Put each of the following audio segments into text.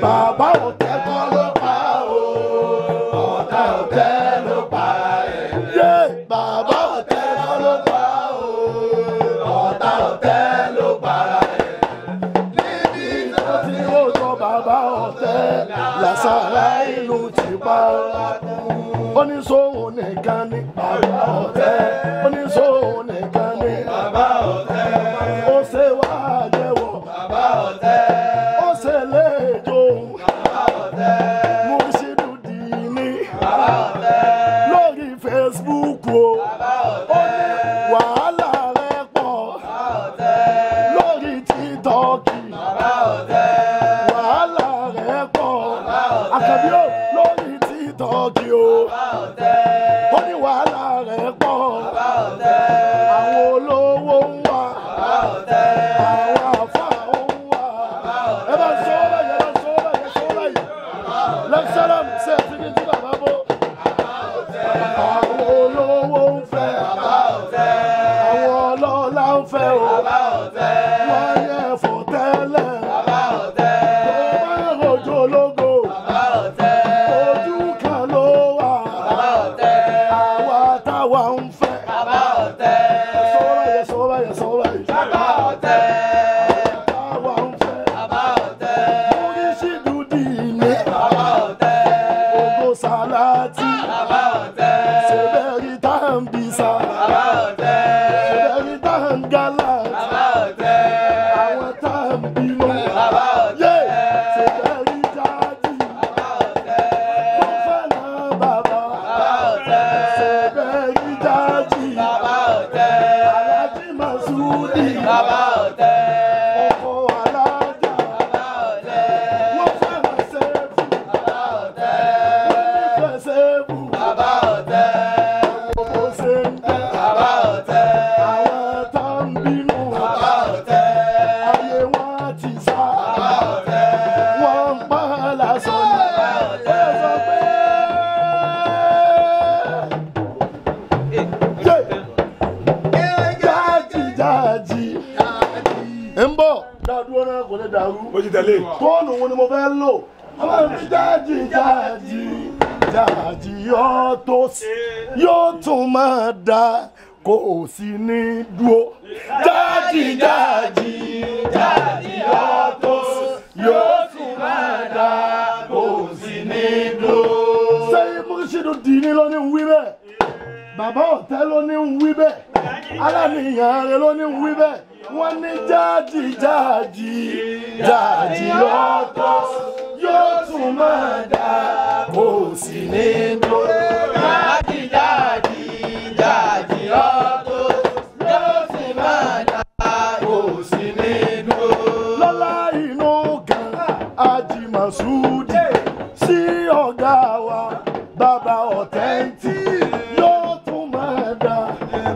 Bàbá ọ̀tẹ̀ kọ́ ló pa o, ọ̀tá ọ̀tẹ̀ ló pa ẹ̀. Bàbá ọ̀tẹ̀ kọ́ ló pa o, ọ̀tá ọ̀tẹ̀ ló pa ẹ̀. Níbi tó ti ó sọ bàbá ọ̀tẹ̀ làṣàrà ìlú ti pa. Oníṣòwò nìkan ni bàbá ọ̀tẹ̀. Oníṣòwò nìkan ni bàbá ọ̀tẹ̀. Ó ṣe wá jẹ́wọ́ bàbá ọ̀tẹ̀. Ó ṣe léjò bàbá ọ̀tẹ̀. Murṣídù Dìní bàbá ọ̀tẹ̀. Lórí Facebook o bàbá ọ̀tẹ̀. Ó ní wàhálà rẹ̀ pọ̀ bàbá ọ̀tẹ̀. Lórí TikTok bàbá ọ̀tẹ̀. Wàhálà rẹ̀ pọ̀ bàbá ọ̀tẹ̀. Àkàbí o lórí TikTok o ó ní wàhálà rẹ̀ pọ̀ àwọn olówó ń wà àwọn àfáà ń wà. Ẹ bá sọ ọ́ báyìí, ẹ bá sọ ọ́ báyìí, ẹ sọ ọ́ báyìí. Lẹ́sẹ̀rẹ̀m ṣe é ti ní tí bàbá bó. Àwọn olówó ń fẹ́, àwọn ọlọ́lá ń fẹ́ o. Wọ́n yẹ fò tẹ́lẹ̀. Tó bá rojo ológo, ojú kan ló wà. Àwa táwa ń fẹ́. Sọ báyìí, sọ báyìí, sọ báyìí. Táwa ń fẹ́. Murṣídù Dìní. Ògo Sàlátì. Ṣèbẹ̀rí tá ń bísà. Ṣèbẹ̀rí tá ń gálà. Àwọn tá ń bínú. Yé! Ṣèbẹ̀rí jáàjì. Mo fẹ́ràn bàbá. Ṣèbẹ̀rí jáàjì. Aláàjì Màsúdì. Ọkọ̀ alájà. Wọ́n fẹ́ràn sẹ́fù. Wọ́n nífẹ̀ẹ́ sẹ́fù. Bó ṣe ń dẹ́. Àwọn tá ń bínú. Ayé wọn ti sá. Wọ́n ń pa lásán ni. Ó sọ pé. Jáàjì jáàjì. Ń bọ̀ dádúró náà kò lè dàrú. Mo ti tẹ̀lé. Fóònù wo ni mo fẹ́ lò? Àwọn mi jáàjì jáàjì jáàjì yóò tó yóò tún máa da kò sí ní dúró. Jáàjì jáàjì jáàjì yóò tó yóò tún máa da kò sí ní dúró. Ṣé Murṣídù Dìní ló ní wí bẹ́ẹ̀? Bàbá ọ̀tẹ̀ ló ní wí bẹ́ẹ̀. Aláníyàn rẹ̀ ló ní wí bẹ́ẹ̀. Wọ́n ní jáàjì jáàjì jáàjì yóò tó yóò tún máa dà kò sí ní dúró. Jáàjì jáàjì jáàjì ọ̀tọ̀ yóò sì máa dà kò sí ní dúró. Lọ́lá inú kan Ájì Màsúdì sí ọ̀gá wa bàbá ọ̀tẹ́ntì yóò tún máa dà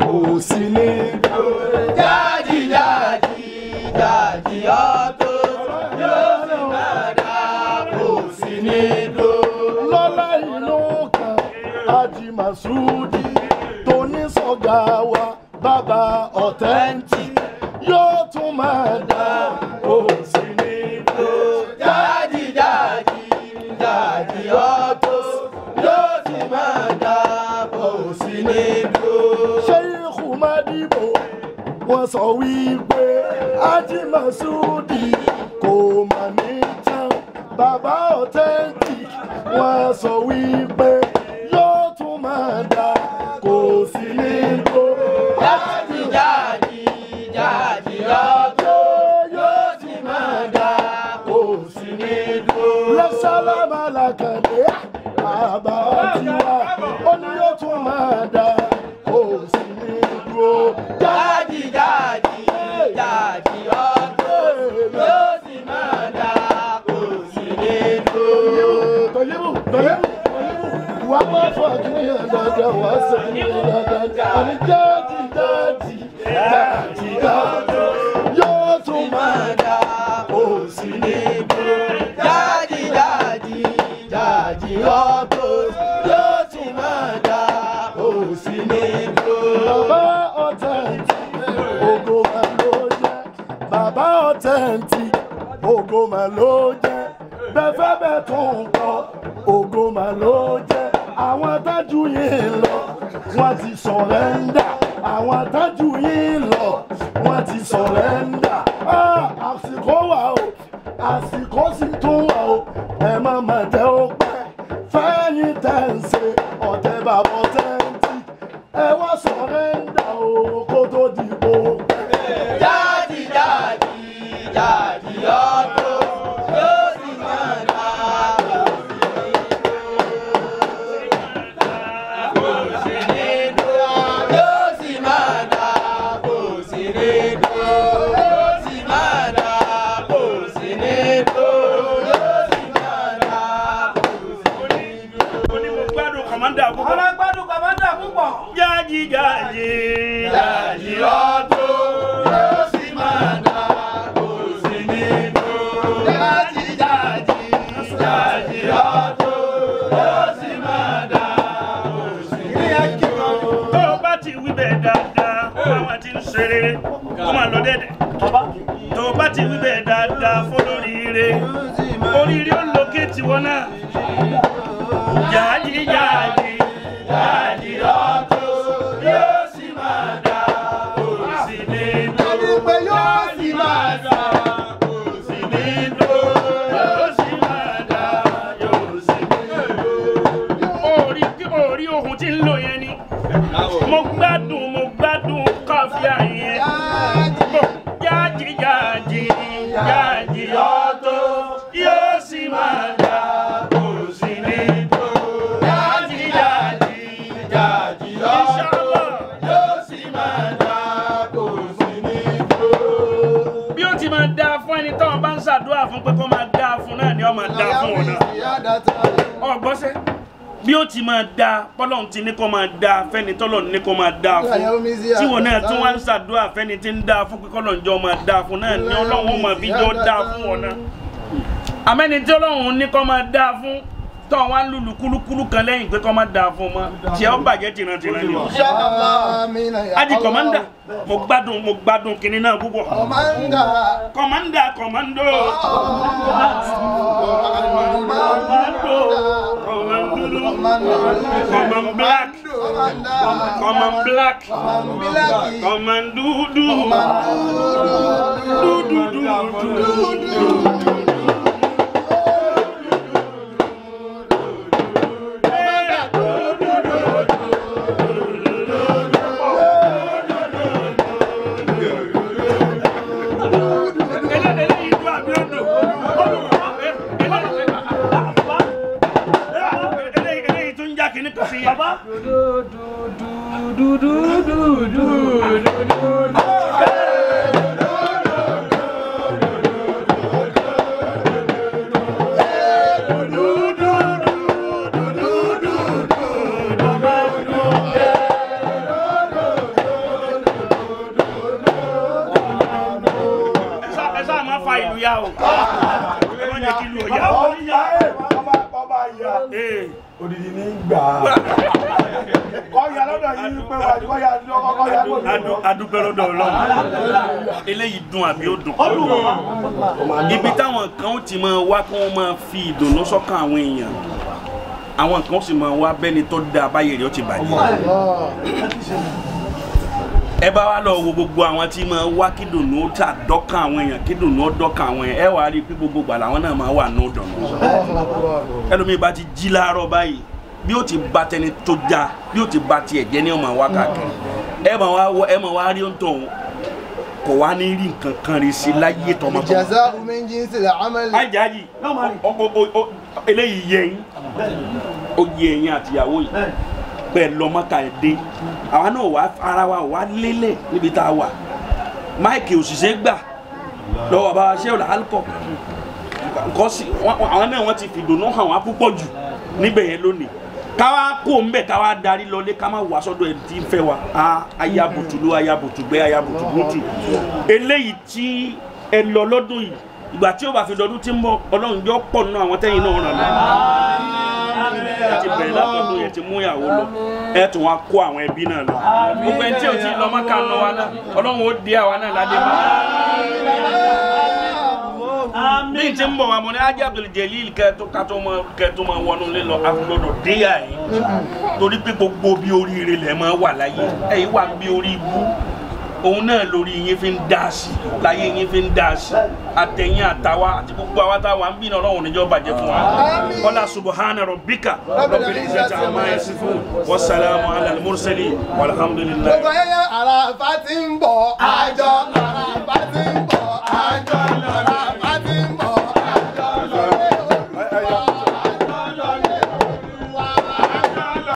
kò sí ní dúró. Jáàjì jáàjì jáàjì ọ̀tọ̀ yóò sì máa dà kò sí ní dúró. Lọ́lá inú kan Ájì Màsúdì tó ní sọ̀gá wa bàbá ọ̀tẹ́ntì yóò tún máa dà kò sí ní dúró. Jáàjì jáàjì jáàjì ọ̀tọ̀ yóò sì máa dà kò sí ní dúró. Ṣéyíkù Mádìbò wọ́n sọ wípé Ájì Màsúdì kò mà ní tán. Bàbá authentic wọ́n sọ wípé yóò tún máa dà kò sí ní dúró. Jáàjì jáàjì jáàjì ọ̀tọ̀ yóò sì máa dà kò sí ní dúró. Lẹ́sàlámà làkàndé bàbá tiwa ó ní yóò tún máa dà kò sí ní dúró. Jáàjì jáàjì jáàjì ọ̀tọ̀ yóò sì máa dà kò sí ní dúró. Tọ́yébù tọ́yébù tọ́yébù wà á máa fọ àkínyàn dáadáa wà á sọ àkínyàn dáadáa àní jáàjì jáàjì jáàjì jáàjì yóò tún máa dà kò sí ní dúró. Jáàjì jáàjì jáàjì ọ̀tọ̀ yóò sì máa dà kò sí ní dúró. Bàbá ọ̀tẹ̀ǹtì ògo mà ló jẹ́. Bàbá ọ̀tẹ̀ǹtì ògo mà ló jẹ́. Bẹ́ẹ̀ tún kọ ògo mà ló jẹ́ àwọn tájú yìí lọ wọ́n ti sọ̀rẹ́ńdà àwọn tájú yìí lọ wọ́n ti sọ̀rẹ́ńdà àsìkò wà o àsìkò sì tún wà o ẹ má má jẹ́ ó pẹ́ fẹ́yìn tẹ̀ ń ṣe ọ̀tẹ̀ bàbá ọ̀tẹ̀ ń tì ẹ wá sọ̀rẹ́ńdà o kó tó dìbò pẹ́. Jáàjì jáàjì jáàjì ọ̀tọ̀ yóò sì máa dà kò sí ní dúró. Yóò sì máa dà kò sí ní dúró. Yóò sì máa dà kò sí ní dúró. Yóò sì máa dà kò sí ní dúró. Ó ní mo gbádùn kọ̀mọ́ndà púpọ̀. Ọ̀rọ̀ gbádùn kọ̀mọ́ndà púpọ̀. Jáàjì jáàjì Jáàjì ọ̀tọ̀ yóò sì máa dà kò sí ní dúró. Jáàjì jáàjì jáàjì ọ̀tọ̀ yóò sì máa dà kò sí ní dúró. Tó o bá ti wí bẹ́ẹ̀ dáadáa, àwọn tí ń ṣe rere kó máa lọ dédé. Tó o bá ti wí bẹ́ẹ̀ dáadáa fọlóríire, oríire ó lókè tiwọn náà. Jáàjì jáàjì jáàjì ọ̀tọ̀ yóò sì máa dà kò sí ní dúró. Pé yóò sì máa dà kò sí ní dúró. Yóò sì máa dà yóò sì ní dúró. Orí orí ohun tí ń lò yẹn ni. Mo gbádùn kọfíà yẹn. Jáàjì jáàjì jáàjì ọ̀tọ̀ yóò sì máa dà Kò sí ní dúró. Jáàjì jáàjì jáàjì ọ̀tọ̀ Inshallah. yóò sì máa dà kò sí ní dúró. Bí ó ti máa dáa fún ẹni táwọn bá ń ṣàdúrà fún pé kó máa dáa fún náà ni ó máa dáa fún wọn náà. Ọ̀gbọ́sẹ̀ bí ó ti máa dáa bọ́lọ́hún ti ní kó máa dáa fẹ́ni tọ́lọ́hún ní kó máa dáa fún tí wọn náà tún wá ń ṣàdúrà fẹ́ni tí ń dáa fún pé kọ́lọ́hún jọ máa dáa fún náà ni Ọlọ́run ó máa fi jọ dáa fún wọn náà. Àmẹ́ni tí Ọlọ́run ní kó máa dáa fún tọ́ wá ń lùlù kúlúkúlú kan lẹ́yìn pé kó máa dáa fún ọmọ tí ó bàjẹ́ tìrantìran ni o. Ají kọ̀mọ́ndà mo gbádùn kinní náà púpọ̀. Kọ̀mọ́ndà kọ̀mọ́ndò kọ̀mọ́ndò kọ̀mọ́ndúdú kọ̀mọ́n black kọ̀mọ́n black kọ̀mọ́ndúdú dúdúdúdú. Eléyìí dùn àbí ó dùn? Eléyìí tún ń já kínní kan sí yẹn. Ẹ sá máa fa ìlú ya o. Ẹ má jẹ́ kí ìlú ó yá o. Ọba ya Ee. odidi ní gbà á. Kọ́ya lọ́dọ̀ yìí pé wà kọ́ya lọ́kọ́ kọ́ya lọ́dọ̀. Adúpẹ́ lọ́dọ̀ Ọlọ́run. Eléyìí dùn àbí ó dùn. Ibi táwọn kan ó ti máa wá kí wọ́n máa fi ìdùnnú sọ́kàn àwọn èèyàn. Àwọn kan ó sì máa wá bẹ́ni tó dáa báyìí rẹ̀ ó ti bàjẹ́. Ẹ bá wa lọ wo gbogbo àwọn tí máa wá kí dùnnú ó tà dọ́kàn àwọn èèyàn kí dùnnú ó dọ́kàn àwọn èèyàn ẹ wàá rí i pé gbogbo gbà làwọn náà máa wà ní ìdùnnú. Ẹlòmíì bá ti jí láàárọ̀ báyìí bí ó ti ba tẹni tó já bí ó ti ba tiẹ̀ jẹ́ ní ọmọ wa káàkiri ẹ máa wá wọ ẹ máa wá rí òǹtọ̀ òun kò wá ní rí nǹkan kan rí sí láyé tọmọtọmọ. Jaza'u min jinsil amal. Ajayi eléyìí yẹ yín ó yẹ yín àtìyàwó yìí pẹ̀lú ọmọ ká ẹ̀ dé àwa náà wà ara wa wà lélẹ̀ níbi tá a wà máìkì òṣìṣẹ́ gbà lọ́wọ́ bá wa ṣé ọ̀là alukọ̀ nǹkan sí àwọn náà wọ́n ti fìdùnnú hàn wá púpọ̀ jù níbẹ̀ yẹn lónìí káwá kó ń bẹ̀ káwá darí lọlé ká má wà sọ́dọ̀ ẹ̀ tí ń fẹ́ wa a ayabutulu ayabutugbe ayabutubutu eléyìí tí ẹ lọ lọ́dún yìí ìgbà tí ó bá fi dọdún tí ń bọ̀ Ọlọ́run jọ pọ̀ nínú àwọn tẹ́yìn náà ràn lọ ẹ ti bẹ̀rẹ̀ látọdún yẹn ti mú ìyàwó lọ ẹ tún wá kó àwọn ẹbí náà lọ gbogbo ẹni tí ò tí ì lọ mọ́kà nù wa náà Ọlọ́run ó dé àwa náà ládé mọ́. Ní ti ń bọ̀ wá mo ní Haji Abdul Jelil kẹ́tọ́ mọ wọnú lé lọ àfúgbọ́dọ̀ déyà yìí torí pé gbogbo bí oríire lẹ̀ máa wà láyé ẹ̀yìn wà bí orí ibú òun náà lórí yín fi ń dá sí láyé yín fi ń dá sí àtẹ̀yìn àtàwa àti gbogbo àwa táwa ń bínú Ọlọ́run níjọ́ bàjẹ́ fún wa. Kọ́lá subhana rabbika rabbil izzati amma yasifun wassalamu ala al-mursalin walhamdulillah. Gbogbo ayẹyẹ Àràfá ti ń bọ̀ àjọ Àràfá ti ń bọ̀.